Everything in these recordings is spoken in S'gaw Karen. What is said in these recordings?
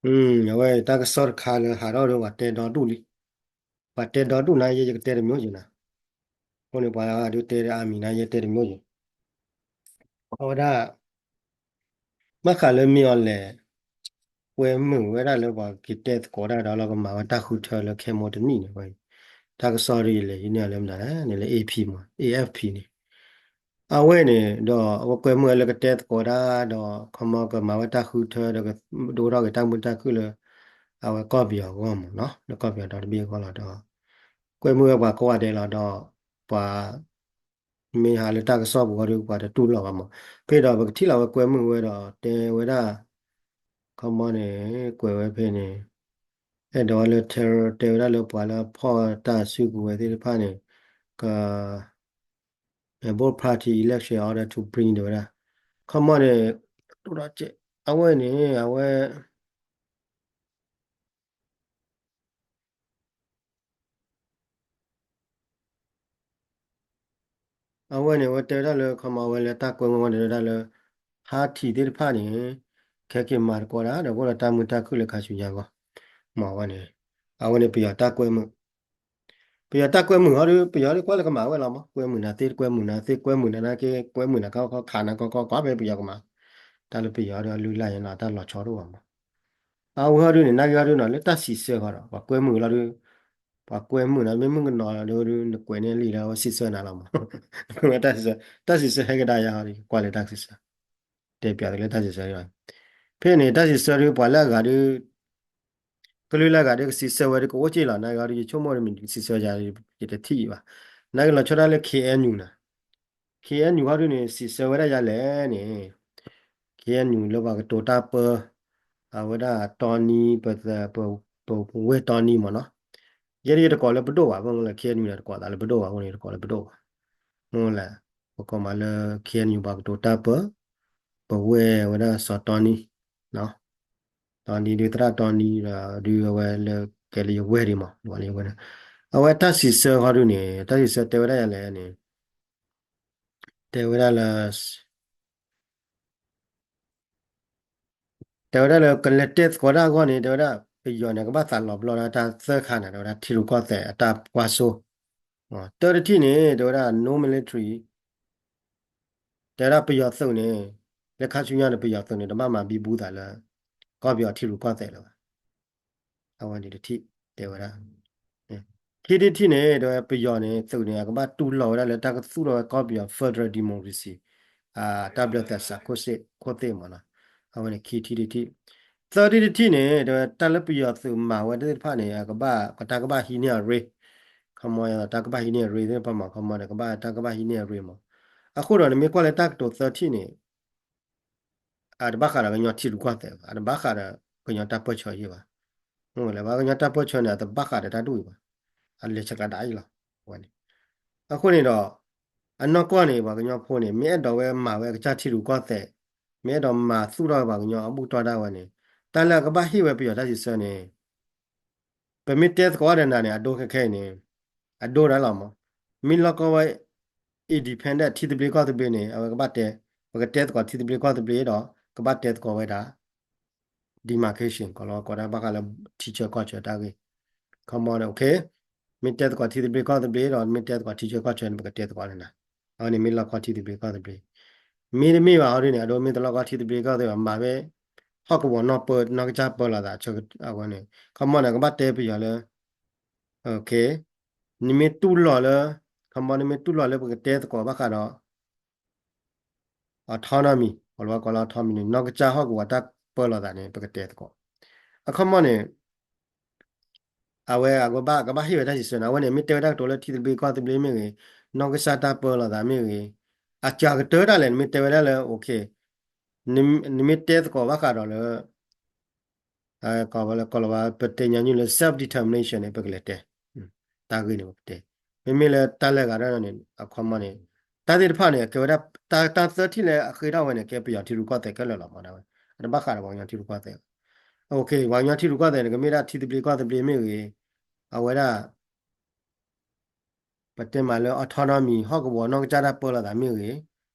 အဝဲတၢ်ကစီၣ်တခါလၢဟးထီၣ်ဒီးပှၤတဲဒီဒူၣ်လံ. ပှၤတဲဒီဒူၣ်နၤ ယဲယကတဲတမျိုးယၤနၤ. အဃိန့ၣ် ပှၤဂၤဒုးတဲအါမံၤနၤ ယဲတဲတမျိုးယၤ. အဝဲဒၣ် ဘၣ်ဃးလၢမ့ၢ်အီၤလဲၣ် ကွဲမုာ်ဝဲဒၣ်လၢပှၤက့ၤတဲသကိးတၢ်ဒီးလီၤ ကမၤဝဲတၢ်ဃုထၢလၢခဲမိၢ်တနံၣ်န့ၣ် တၢ်ကစီၣ်ဒ်ယလဲၤဟံးန့ၢ်အီၤလၢမနုၤလဲၣ်န့ၣ် လၢ A P မး A F P န့ၣ် အဝဲန့ၣ်ဒီး အဝဲကွဲမုာ်ဝဲလၢကတဲသကိးတၢ်ဒီး ခီမီကမၤဝဲတၢ်ဃုထၢဒီး ဒိၣ်ထီၣ်က့ၤတၢ်မုာ်တၢ်ခုၣ်လၢ အဝဲကီၢ်ပယီၤအဂီၢ်မးနီၤ လၢကီၢ်ပယီၤဒီတဘ့ၣ်အဂီၢ်လီၤဒီး ကွဲမုာ်ဝဲပှၤကိးဂၤဒဲးလီၤဒီး ပှၤ မ့ၢ်ဟးလၢတၢ်ကစီၣ်ပူၤဃီဒီး ပှၤတတူၢ်လိာ်ဘၣ်မး. ဖဲဒီးပကထံၣ်လီၤဝဲကွဲမုာ်ဝဲဒီး တဲဝဲဒၣ် ခီမီန့ၣ် ကွဲးဝဲဖဲန့ၣ် အဲၣ်ဒိးဝဲလၢ terror တဲဝဲဒၣ်လၢပှၤလၢဖီၣ်တၢ်စုကဝဲၤသ့ၣ်တဖၣ်န့ၣ် က both party election in order to bring တဲဝဲဒၣ် ခီမီန့ၣ် အဝဲန့ၣ် အဝဲ အဝဲန့ၣ် အဝဲတဲဝဲဒၣ်လၢ ခီမီ အဝဲလၢတၢ်ကွဲမုာ်ဝဲန့ၣ် တဲဝဲဒၣ်လၢ party သ့ၣ်တဖၣ်န့ၣ် ခဲက့ၤမၤသကိးတၢ်ဒီး အိၣ်ဒီးတၢ်မုာ်တၢ်ခုၣ်လၢခါဆူညါအဂီၢ် မ့ၢ်ဝဲန့ၣ် အဝဲန့ၣ်ပယီၤတၢ်ကွဲမုာ် ပယီၤတၢ်ကွဲမုာ်ဟီဒီး ပယီၤဒုးကွၢ်လၢကမၤဝဲလီၤမး ကွဲမုာ်နၤသ့ ကွဲမုာ်နၤသ့ ကွဲမုာ်နၤနာ်က့ ကွဲမုာ်နၤခီခီ ခးနၤခီခီ ကွၢ်ဖဲပယီၤကမၤ တၢ်လၢပယီၤဒီးလုၢ်လၢ်ယဲလီၤ တၢ်လီၤဆီတအိၣ်ဘၣ်မး အဝဲဟီဒုန့ၣ် နာ်က့ဟီဒုနီၤ လၢတၢ်စံးဆၢဃီဒီး ပှၤကွဲမုာ်လီၤဒု ပှၤကွဲမုာ်နၤ မ့ၢ်မုၣ်ကနီၤလီၤဒု နကွဲးန့ၢ်လံလၢအဝဲစံးဆၢနၤလီၤမး တၢ်စံးဆၢ တၢ်စံးဆၢဟဲကဒါယၤဟီဒီး ကွၢ်လၢတၢ်စံးဆၢ တဲပျးသုလၢတၢ်စံးဆၢ ဖဲန့ၣ် တၢ်စံးဆၢဒု ပှၤလၢအဂၤဒု ကလုာ်လၢအဂၤဒု ကစံးဆၢဝဲဒု ကအိၣ်က့ၢ်လီၤ နာ်က့ဟီဒု ယဆိကမိၣ်ဒု မ့ၢ်စံးဆၢယၤ ယတထံၣ်အံၤဘၣ် နာ်က့လီၤဆီဒၣ်လၢ K N U နီၤ K N U ဟီဒုန့ၣ် စံးဆၢဝဲဒၣ်ယၤလဲၣ်န့ၣ် K N U လၢပှၤကတိၤတၢ်ပၢ အဝဲဒၣ်တီနံ ပ ပဝဲၢ်တီနံမ့ၢ်နီၤ ယဲဒၣ်ယတကိးလၢပဒိၣ်ဘၣ် မ့ၢ်လၢ K N U န့ၣ် တကိးသးလၢပဒိၣ်ဘၣ် အဃိန့ၣ် ယတကိးလၢပဒိၣ်ဘၣ် မ့ၢ်လၢ ပကိးမးလၢ K N U ပှၤကတိၤတၢ်ပၢ ပဝဲၢ်ဝဲဒၣ်စီၤတီနံ တီနံဒု သရၣ်တီနံဒီး ဒုအဝဲလၢကဲလၢယဝဲၢ်ဒံးမး လၢယဝဲၢ်ဒံး အဝဲတၢ်စံးဆၢဃီဒုန့ၣ် တၢ်စံးဆၢတဲဝဲဒၣ်ယၤလဲၣ်န့ၣ် တဲဝဲဒၣ်လၢ တဲဝဲဒၣ်လၢကလဲၤတဲသကိးတၢ်အဂီၢ်န့ၣ် တဲဝဲဒၣ် ပယီၤန့ၣ် ကဘၣ်သးလီၤပျီဒၣ်တၢ်သၢခါန့ၣ် တဲဝဲဒၣ်ထံရူၢ်ကီၢ်သဲးအတၢ်ကွၢ်စိ တၢတထံၣ်န့ၣ် တဲဝဲဒၣ် no military တဲဝဲဒၣ်ပယီၤသုးန့ၣ် လၢခါဆူညါန့ၣ် ပယီၤသုးန့ၣ် တဘၣ်မၤဘံဘူသးလၢ ကီၢ်ပယီၤထံရူၢ်ကီၢ်သဲးလၢၤဘၣ် အဝဲန့ၣ်တထံၣ် တဲဝဲဒၣ် ခံထံၣ်တထံၣ်န့ၣ် တဲဝဲပယီၤန့ၣ် သုးန့ၣ် အကဘၣ်တူၢ်လိာ်ဝဲဒၣ်လၢတၢ်ကသူၣ်ထီၣ်ဝဲကီၢ်ပယီၤ federal democracy တၢ်ဘျၢသဲစးခိၣ်သ့ၣ်မ့ၢ်နီၤ အဝဲန့ၣ်ခံထံၣ်တထံၣ် သၢထံၣ်တထံၣ်န့ၣ် တဲဝဲတၢ်လၢပယီၤသုးမၤဝဲသ့ၣ်တဖၣ်န့ၣ် အကဘၣ် တၢ်ကဘၣ်ဟံးန့ၢ်အရ့ ခီမီ တၢ်ကဘၣ်ဟံးန့ၢ်အရ့သ့ၣ်တဖၣ်မး ခီမီန့ၣ် ကဘၣ်တၢ်ကဘၣ်ဟံးန့ၢ်အရ့မး အဃိဒီးနမ့ၢ်ကွၢ်လၢတၢ်ကတိၤသၢထံၣ်န့ၣ် အတဘၣ်ဃးဒီးကညီထံရူၢ်ကီၢ်သဲးဘၣ် အတဘၣ်ဃးဒီးကညီတၢ်ပၢၢ်ဆၢအံၤဘၣ် မ့ၢ်လၢဘၣ်ကညီတၢ်ပၢၢ်ဆၢန့ၣ် အတဘၣ်ဃးဒီးတၢ်ဒ်အံၤဘၣ် အလဲၤဆဲးကျိးဒၣ်အံၤလီၤ ဝဲန့ၣ် အဃိန့ၣ်ဒီး အနီၢ်ကီၢ်န့ၣ် ပှၤကညီဖိန့ၣ် မ့ၢ်အဲၣ်ဒိးဝဲမၤဝဲအကစၢ်ထံရူၢ်ကီၢ်သဲး မ့ၢ်အဲၣ်ဒိးမၤသူၣ်ထီၣ်ဝဲပှၤကညီအဘူၣ်တီၢ်ဒၣ်ဝဲန့ၣ် တၢ်လၢအကဘၣ်ဟ့ၣ်ဝဲပယီၤတၢ်စံးဆၢန့ၣ် ပမ့ၢ်တဲသကိးဒီးနၤန့ၣ် အဒိခဲခဲအံၤန့ၣ် အဒိဒၣ်လီၤမး မ့ၢ်လီၢ်ကီၢ်ဝဲ independent ထံသဘျ့ကီၢ်သဘျ့န့ၣ် အဝဲကဘၣ်တဲ ပကတဲသကိးထံသဘျ့ကီၢ်သဘျ့ဒီး ကဘၣ်တဲသကိးဝဲဒၣ် demarcation ကီးလီၤကီးဒၣ်ဘၣ်ဃးလၢထံဆၢကီၢ်ဆၢတၢ်ဂ့ၢ် ခီမီန့ၣ် okay မ့ၢ်တဲသကိးထံသဘျ့ကီၢ်သဘျ့ဒီး မ့ၢ်တဲသကိးထံဆၢကီၢ်ဆၢန့ၣ် ပကတဲသကိးန့ၣ်နၤ အဝဲန့ၣ်မ့ၢ်လီၢ်ကီၢ်ထံသဘျ့ကီၢ်သဘျ့ မ့တမ့ၢ်ဘၣ်ဟီဒ်န့ၣ် အဒိမ့ၢ်တလီၢ်ကီၢ်ထံသဘျ့ကီၢ်သဘျ့ဘၣ် မၤဝဲ ဟီၣ်ကဝီၤနီၢ်ပၢ နီၢ်ကစၢ်ပၢလီၤသး အဝဲန့ၣ် ခီမီန့ၣ် ကဘၣ်တဲပယီၤလၢ okay နမ့ၢ်တူၢ်လိာ်လၢ ခီမီ နမ့ၢ်တူၢ်လိာ်လၢပကတဲသကိးဘၣ်ဃးဒီး autonomy ကီးလီၤကီးလၢ autonomy န့ၣ် နီၢ်ကစၢ်ဟီၣ်ကဝီၤတၢ်ပၢလီၤသးန့ၣ် ပကတဲသကိး အခီမီန့ၣ် အဝဲအကဘၣ် ကဘၣ်ဟ့ၣ်ဝဲတၢ်စံးဆၢန့ၣ် အဝဲန့ၣ် မ့ၢ်တဲဝဲဒၣ်ကတိၤလၢထံသဘျ့ကီၢ်သဘျ့မ့ၢ်ဂ့ၤ နီၢ်ကစၢ်တၢ်ပၢလီၤသးမ့ၢ်ဂ့ၤ အစှၤကတၢၢ်ဒၣ်လဲာ် နမ့ၢ်တဲဝဲဒၣ်လၢ okay နမ့ၢ်တဲသကိးဘၣ်ဃးဒီးလၢ ကီးလီၤ ပတဲညါနုာ်လၢ self determination န့ၣ် ပကလဲၤတဲ တၢ်ဂ့ၢ်န့ၣ် ပကတဲ မ့မ့ၢ်လၢတၢ်လၢအဂၤဒၣ်န့ၣ် အခီမီန့ၣ် တၢ်သ့ၣ်တဖၣ်န့ၣ် အကဲဝဲဒၣ် တၢ် တၢ်သၢထံၣ်လၢအဃ့ထီၣ်ဝဲန့ၣ် ကဲပယီၤထံရူၢ်ကီၢ်သဲးခဲလၢာ်လီၤမး ဒၣ်ဝဲ အတဘၣ်ဃးဒီးပှၤကညီထံရူၢ်ကီၢ်သဲး okay ပှၤကညီထံရူၢ်ကီၢ်သဲးန့ၣ် ကမ့ၢ်ဒၣ်ထံသဘျ့ကီၢ်သဘျ့မ့ၢ်ဂ့ၤ အဝဲဒၣ် ပတဲမးလၢ autonomy ဟီၣ်ကဝီၤနီၢ်ကစၢ်တၢ်ပၢလီၤသးမ့ၢ်ဂ့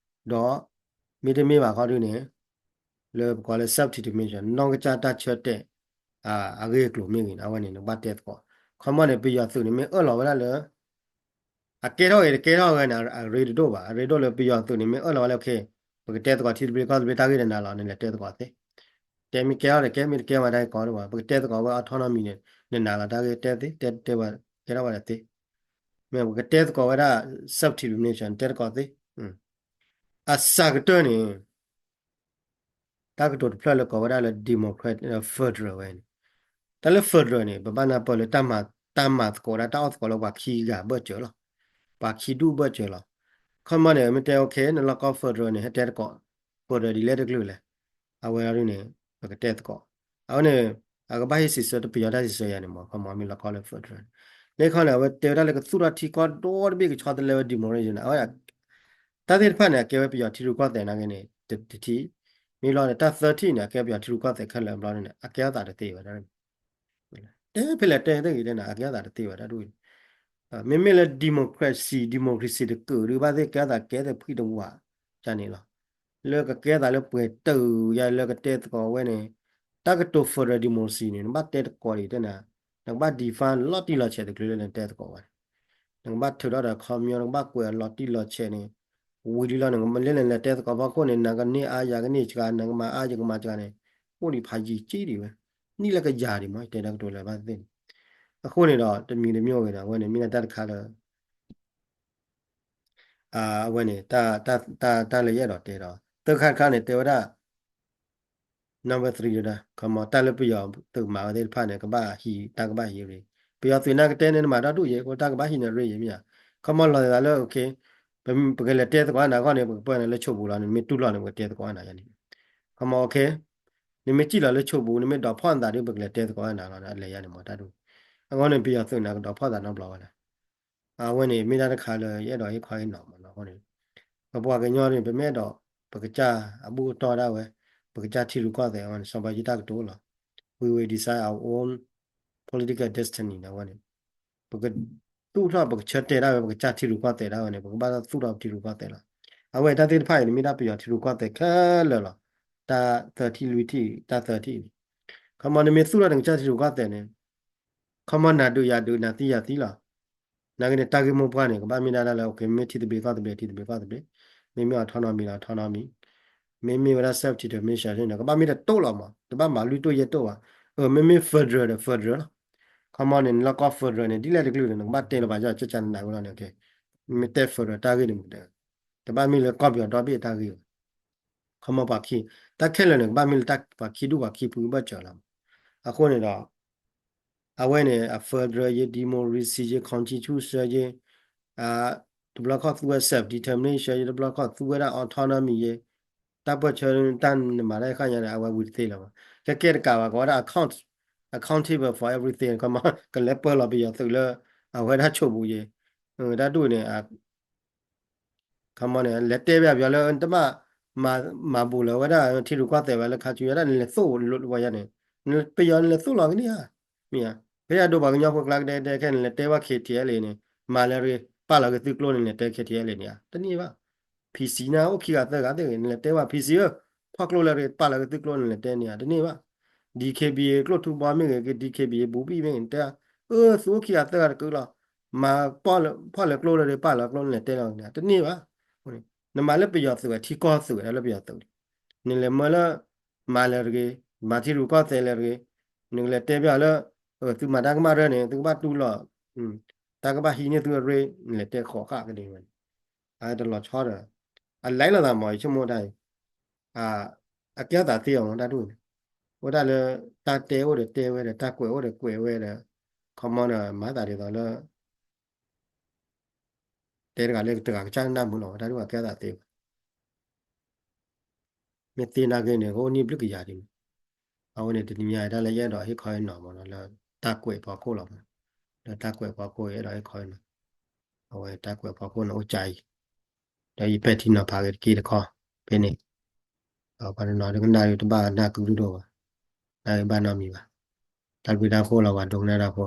ၤ, ဒီး မ့တမ့ၢ်ဘၣ်ခီဒုန့ၣ် လၢပကိးလၢ self determination နီၢ်ကစၢ်တၢ်ဆၢတဲာ် အဂ့ၢ်အကျိၤမ့ၢ်ဂ့ၤန့ၣ် အဝဲန့ၣ် နကဘၣ်တဲသကိး. ခီမီန့ၣ် ပယီၤသုးန့ၣ် မ့ၢ်အၢၣ်လီၤဝဲဒၣ်လၢ အကဲထီၣ်ဂ့ၤတကဲထီၣ်ဂ့ၤန့ၣ် အရ့တဒိၣ်ဘၣ်. အရ့ဒိၣ်လၢပယီၤသုးန့ၣ် မ့ၢ်အၢၣ်လီၤဝဲလၢ okay ပကတဲသကိးထံသဘျ့ကီၢ်သဘျ့တၢ်ဂ့ၢ်နၤလီၤ နလဲၤတဲသကိးသ့. တဲမ့ၢ်ကဲထီၣ်ဒီးကဲ မ့ၢ်တကဲဝဲဒၣ်ကီဒိၣ်ဘၣ်. ပကတဲသကိးဝဲ autonomy န့ၣ် နၤလီၤတၢ်ဂ့ၢ်တဲသ့ တဲတဲဝဲ ကဲထီၣ်ဝဲဒၣ်သ့. မ့ၢ်ပကတဲသကိးဝဲဒၣ် self determination တဲသကိးသ့. အစှၤကတၢၢ်န့ၣ် တၢ်ကတိၤတဖျၢၣ်လၢကိးဝဲဒၣ်လၢ democrat federal ဝဲန့ၣ်, တၢ်လၢ federal န့ၣ် ပဘၣ်နၢ်ပၢၢ်လၢ တၢ်မၤသကိးဒၣ် တၢ်အီၣ်သကိးလၢပှၤခံဂၤဘၢၣ်စၢၤလီၤ. ပှၤခံဒူၣ်ဘၢၣ်စၢၤလီၤ. ခီမီန့ၣ် မ့ၢ်တဲ okay နလီၢ်ကီၢ် federal န့ၣ် ဟဲတဲသကိး federal ဒ်လဲၣ်တကလုာ်လဲၣ်. အဝဲဒၣ်န့ၣ် ပကတဲသကိး. အဝဲန့ၣ် အကဘၣ်ဟ့ၣ်စံးဆၢတပယီၤတၢ်စံးဆၢယၤန့ၣ်မး ခီမီမ့ၢ်လီၢ်ကီၢ်လၢ federal န့ၣ်. န့ၣ်ခီန့ၣ် အဝဲတဲဝဲဒၣ်လၢကသူၣ်ထီၣ်ထံကီၢ်ဒီတဘ့ၣ်ကဆီတလဲဝဲ democracy န့ၣ် အဝဲ တၢ်သ့ၣ်တဖၣ်န့ၣ် အကဲဝဲပယီၤထံရူၢ်ကီၢ်သဲးနာ်က့န့ၣ် တထံၣ်, မ့ၢ်လီၤန့ၣ် တၢ်သၢထံၣ်န့ၣ် အကဲပယီၤထံရူၢ်ကီၢ်သဲးခဲလၢာ်ဘျီန့ၣ် အကဲထီၣ်သးတသ့ဝဲဒၣ်. တဲဖဲလဲၣ်တဲတဂ့ၤတဲနၤ အကဲထီၣ်သးတသ့ဝဲဒၣ်ဒ်န့ၣ်. မ့မ့ၢ်လၢ democracy democracy တကုာ်ဒုးဘၣ်သ့ၣ်ကဲထီၣ်သးကဲသ့ဖှံတဝး ကန့ၣ်လီၤ. လၢကကဲသးလၢပှဲၤတၢၢ်ယါလၢကတဲသကိးဝဲန့ၣ် တၢ်ကတိၤ federal democracy န့ၣ် နဘၣ်တဲသကိးဒံးတဲနၤ, နကဘၣ် define လီၤတံၢ်လီၤဆဲးတချုးလၢနတဲသကိးဝဲန့ၣ်, နကဘၣ်ထုးထီၣ်ဒီးခီပညီ နကဘၣ်ကွဲးအလီၤတံၢ်လီၤဆဲးန့ၣ်, ဝံၤလံလီၤ နကမၤလၢနလဲၤတဲသကိးဖီခိၣ်န့ၣ် နကန့ၢ်အါယၤကန့ၢ်စှၤ နကမၤအါယကမၤစှၤန့ၣ်, အိၣ်ဒံးဖးယံာ်က့ဒံးဝဲ, နံၣ်လၢကယၤဒံးမး တဲတၢ်ကတိၤလၢဘၣ်သ့ၣ်န့ၣ်, အဃိန့ၣ်ဒီး တမံၤတမံၤဂ့ၤဒီး အဝဲန့ၣ် မ့ၢ်ဒၣ်တၢ်တခါလၢ အဝဲန့ၣ် တၢ်လၢယအဲၣ်ဒိးတဲဒီး သၢခါတခါန့ၣ် တဲဝဲဒၣ် number three ဒီး ခီမီ တၢ်လၢပယီၤသုးမၤဝဲသ့ၣ်တဖၣ်န့ၣ် ကဘၣ်ဟံး တၢ်ကဘၣ်ဟံးရ့ၣ်, ပယီၤသုးနာ်က့တဲန့ၣ် နမၤတၢ်ဒိၣ်ယဲ တၢ်ကဘၣ်ဟံးန့ၣ်ရ့ၣ်ယဲမ့ၢ်ဧါ, ခီမီ လီၤသးလၢ okay ပကလဲၤတဲသကိးနၤအဂီၢ်န့ၣ် ပကပၢနၤလၢဆိးပူၤလီၤ နမ့ၢ်တူၢ်လိာ်န့ၣ် ပကတဲသကိးနၤယါန့ၣ်, ခီမီ okay နမ့ၢ်စံၣ်လီၤလၢဆိးပူၤ နမ့ၢ်ဒိးဖီၣ်နသးဒီး ပကလဲၤတဲသကိးနၤလီၤ လဲၤယါန့ၣ်မး တၢ်ဒိၣ်, အဂီၢ်န့ၣ် ပယီၤသုးန့ၣ် ကဒိးဖီၣ်သးနီတဘျီဝဲလဲၣ်. အဝဲန့ၣ် မ့ၢ်ဒၣ်တခါလၢ ယအဲၣ်ဒိးဟ့ၣ်ခီဟ့ၣ်နီၤမးနီၤအဃိန့ၣ်, ပပှၤကညီန့ၣ် ပမ့ၢ်အဲၣ်ဒိး ပကစၢ်အဘူၣ်အတီၢ်ဒၣ်ဝဲ, ပကစၢ်ထံရူၢ်ကီၢ်သဲးအဝဲန့ၣ် စီၤဘၣ်ယံတၢ်ကတိၤလီၤ. We will decide our own political destiny န့ၣ် အဝဲန့ၣ်, ပကသူၣ်ထီၣ် ပကဆၢတဲာ်ဒၣ်ဝဲ ပကစၢ်ထံရူၢ်ကီၢ်သဲးဒၣ်ဝဲန့ၣ် ပကဘၣ်သူၣ်ထီၣ်ပထံရူၢ်ကီၢ်သဲးလီၤ. အဝဲတၢ်သ့ၣ်တဖၣ်အံၤန့ၣ် မ့ၢ်ဒၣ်ပယီၤထံရူၢ်ကီၢ်သဲးခဲလၢာ်လီၤ. တၢ်သၢထံၣ်လွံၢ်ထံၣ် တၢ်သၢထံၣ်န့ၣ်, ခီမီ နမ့ၢ်သူၣ်ထီၣ်နကစၢ်ထံရူၢ်ကီၢ်သဲးန့ၣ်, ခီမီ နၤဒုးယၤဒုး နၤသံယၤသံလီၤ. နာ်က့န့ၣ် တၢ်ဂ့ၢ်မိၢ်ပှၢ်န့ၣ် ကဘၣ်မ့ၢ်ဒၣ်တၢ်လၢ okay မ့မ့ၢ်ထံသဘျ့ကီၢ်သဘျ့ ထံသဘျ့ကီၢ်သဘျ့, မ့မ့ၢ် autonomy လီၤ autonomy, မ့မ့ၢ်ဝဲဒၣ် self determination န့ၣ် ကဘၣ်မ့ၢ်တတိၢ်လီၤမး တဘၣ်မၤလွံၢ်တိၢ်ယဲၢ်တိၢ်ဘၣ်. အမ့မ့ၢ် federal ဒီး federal လီၤ. ခီမီန့ၣ် နလီၢ်ကီၢ် federal န့ၣ် ဒ်လဲၣ်တကလုာ်န့ၣ် နကဘၣ်တဲလီၤဘၣ်ယီၤကၢကၢနးနးဝဲလီၤန့ၣ်, မ့ၢ်တဲ federal တၢ်ဂ့ၢ်န့ၣ်မ့ၢ်တဲ, တဘၣ်မ့ၢ်လၢကီၢ်ပယီၤဒီဘ့ၣ်တၢ်ဂ့ၢ်ဘၣ်. ခီမီပှၤခံ, တၢ်ခဲလၢာ်န့ၣ် ကဘၣ်မ့ၢ်လၢတၢ်ပှၤခံဒူၣ်ပှၤခံဖုဘၢၣ်စၢၤလီၤ. အဃိန့ၣ်ဒီး အဝဲန့ၣ် အ federal ယဲ democracy ယဲ constitution ယဲ, တဘျီခီၣ်သူဝဲ self determination ယဲ တဘျီခီၣ်သူဝဲဒၣ် autonomy ယဲ, တၢ်ပၢၢ်ဆၢတၢ်နမၤတၢ်ခါညါန့ၣ် အဝဲဝံၤတသ့လၢၤဘၣ်. ကဲကဲတကးဘၣ် ကဝဲဒၣ် account, accountable for everything ခီမီ ကလဲၤပၢလီၤပယီၤသုးလၢ အဝဲဒၣ်ဆိးပူၤယဲ, တၢ်ဒူၣ်န့ၣ် ခီမီန့ၣ် လဲၤတဲဘၣ်ပယီၤလၢ တဘၣ်မၤဘူးလၢၤဝဲဒၣ် ထံရူၢ်ကီၢ်သဲးဝဲလၢခါဆူညါဒၣ် နလဲၤသိၣ်ဝဲယါန့ၣ်, ပယီၤနလဲၤသိၣ်လီၤကန့ၢ်ဧါ, မ့ၢ်ဧါ, ဖဲယဒိပှၤကညီဖိကျါကဒဲကဒဲခဲ နလဲၤတဲဘၣ် K T L A န့ၣ် မၤလၢတဂ့ၤ ပာ်လီၤက့ၤသုကျိန့ၣ် နလဲၤတဲ K T L A န့ၣ်ဧါ, တန့ၢ်ဘၣ်. P C န့ၣ်အိၣ်ခံဂၤသၢဂၤသ့ၣ်ဂ့ၤ နလဲၤတဲဘၣ် P C ဧၢ, ဖီၣ်ကျိလၢတဂ့ၤ ပာ်လီၤက့ၤသုကျိန့ၣ် နလဲၤတဲန့ၣ်ဧါ, တန့ၢ်ဘၣ်. D K B A ကျိၣ်ထူဘီမ့ၢ်ဂ့ၤ က D K B A ဘူးဘံၣ်မ့ၢ်ဂ့ၤ နတဲ, အၢ သုအိၣ်ခံဂၤသၢဂၤတကုာ်လီၤ မၤဖီၣ်လၢကျိလၢတဂ့ၤ ပာ်လီၤကျိန့ၣ် နလဲၤတဲလီၤန့ၣ် တန့ၢ်ဘၣ်. နမၤလၢပယီၤသုးဝဲ ထံကီၢ်သုးဝဲဒၣ်လၢပယီၤသုးန့ၣ်, နလဲၤမၢလၢ မၤလၢတဂ့ၤ, မၤထံရူၢ်ကီၢ်သဲးလၢတဂ့ၤ, နကလဲၤတဲဘၣ်လၢ သုမၤတၢ်ကမၣ်ရၢန့ၣ် သုကဘၣ်တူၢ်လိာ်, တၢ်ကဘၣ်ဟံးန့ၢ်သုအရ့ နလဲၤတဲဃိးဃာ်ကဒဲဝဲန့ၣ်, အတလီၤဆီဒီး အလဲၤလိာ်သးမး ယဆိကမိၣ်တၢ်အံၤ အကဲထီၣ်သးသ့အီၤမး တၢ်ဒူၣ်န့ၣ်, အိၣ်ဒၣ်လၢ တၢ်တဲအိၣ်ဒီးတဲဝဲဒီး တၢ်ကွဲးအိၣ်ဒီးကွဲးဝဲဒီး ခီမီဒီး မၤသးဒ်သိးလၢ တဲတဂၤလၢတဂၤကစၢ်နၢ်မုာ်လီၤ တၢ်ဒူၣ်အကဲထီၣ်သးသ့ဘၣ်. မ့ၢ်သ့နာ်က့န့ၣ် ကအိၣ်နံၣ်ဘျုးကယၤဒ်န့ၣ်, အဝဲန့ၣ်တနံၤညါ တၢ်လၢယအဲၣ်ဒိးဟ့ၣ်ခီဟ့ၣ်နီၤမးနီၤ လၢတၢ်ကွဲးဖီခိၣ်လီၤမး, လၢတၢ်ကွဲးဖီခိၣ် ယအဲၣ်ဒိးဟ့ၣ်ခီဟ့ၣ်နီၤ, အဝဲတၢ်ကွဲးဖီခိၣ်န့ၣ်အိၣ်ကၠါအံၤ, ဒီးယပဲာ်ထံနီၤဖးက့ၤတက့ၢ်တခီ ဖဲန့ၣ်, ဒီးပှၤတနီၤဒုကနၣ်ဒုတဘၣ်နၢ်ကုဒိၣ်ဒိၣ်ဘၣ်, နၢ်ဂ့ၤဘၣ်နီတမံၤဘၣ်, တၢ်ဘျုးတၢ်ဖှိၣ်လီၤ ပှၤဒိကနၣ်တၢ်ဖိ,